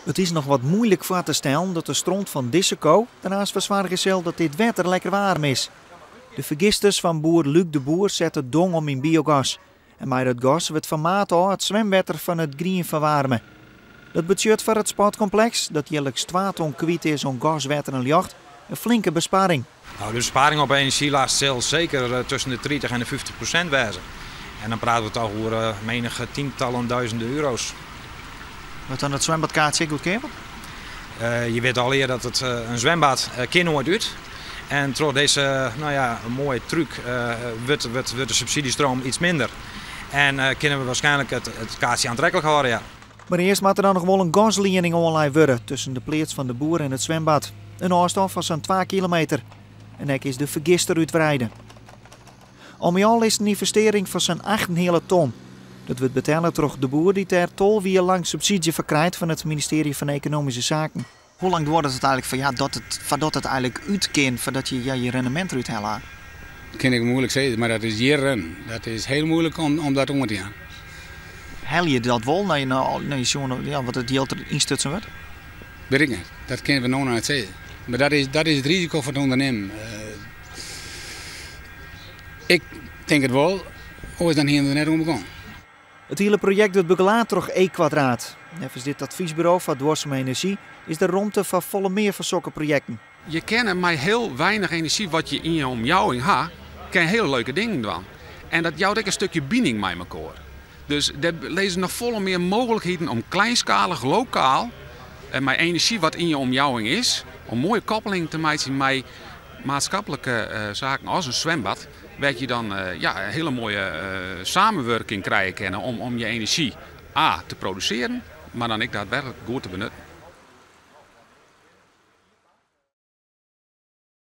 It is noch wat muoilik foar te stellen dat de stront fan dizze ko der aanst foar soargje sil dat dit wetter lekker waarm is. De fergisters fan boer Luc de Boer sette dong om yn biogas. En mei dat gas wurdt fan maart ôf it swimwetter fan it grien ferwaarme. Dat betsjut foar it sportkompleks, dat jierliks 2 ton kwyt is oan gas, wetter en ljocht, in flinke besparring. Nou, de besparring op enerzjylast sil seker tusken de 30 en de 50% wêze. En dan prate we toch oer menige tientallen duizenden euro's. Wurdt dan it swimbadkaartsje ek goedkeaper? Je witte allegear dat it in swimbad kin noait út. En troch dizze, nou ja, moaie trúk wurdt de subsydzjestroom iets minder. En kinne we wierskynlik it kaartsje oantreklik hâlde. Ja. Mar earst moat der dan noch wol in gaslieding oanlein wurde tusken de pleats fan de boer en it swimbad. In ôfstân fan sa'n 2 kilometer. En ek is de fergister útwreide. Al mei al is it in ynvestearring fan sa'n 8,5 ton. Dat wurdt betelle troch de boer dy't dêr 12 jier lang subsydzje foar krijt fan it ministearje fan Ekonomyske Saken. Hoe lang duorret it eigentlik foar, ja, foardat it eigentlik út kin, foardat je, ja, je rendemint derút helje? Dat kin ik muoilik sizze, mar dat is jierren. Dat is hiel muoilik om dat oan te jaan. Helje je dat wol, nei je sjoen, ja, wat it jild der ynstutsen wurdt? Wit ik net. Dat kinne we no noch net sizze. Mar dat is it risiko foar it ûndernimmen. Ik tink it wol, oars dan hiene we der net oan begûn. It hiele projekt wurdt begelaat troch E-kwadraat. Neffens dit advysburo foar duorsume enerzjy is der romte foar folle mear fan sokke projekten. Je kinne mei hiel weinich enerzjy wat je yn je omjouwing ha, kinne hiele leuke dingen dwaan. En dat jout ek in stikje bining mei elkoar. Dus dêr lizze noch folle mear mooglikheden om kleinskalich, lokaal en mei enerzjy wat yn je omjouwing is, om moaie koppeling te meitsjen mei maatskiplike saken as in swimbad, wêr't je dan ja, in hiele moaie samenwurking krije kinne om je enerzjy A te produsearjen, mar dan ek daadwerklik goed te benutten.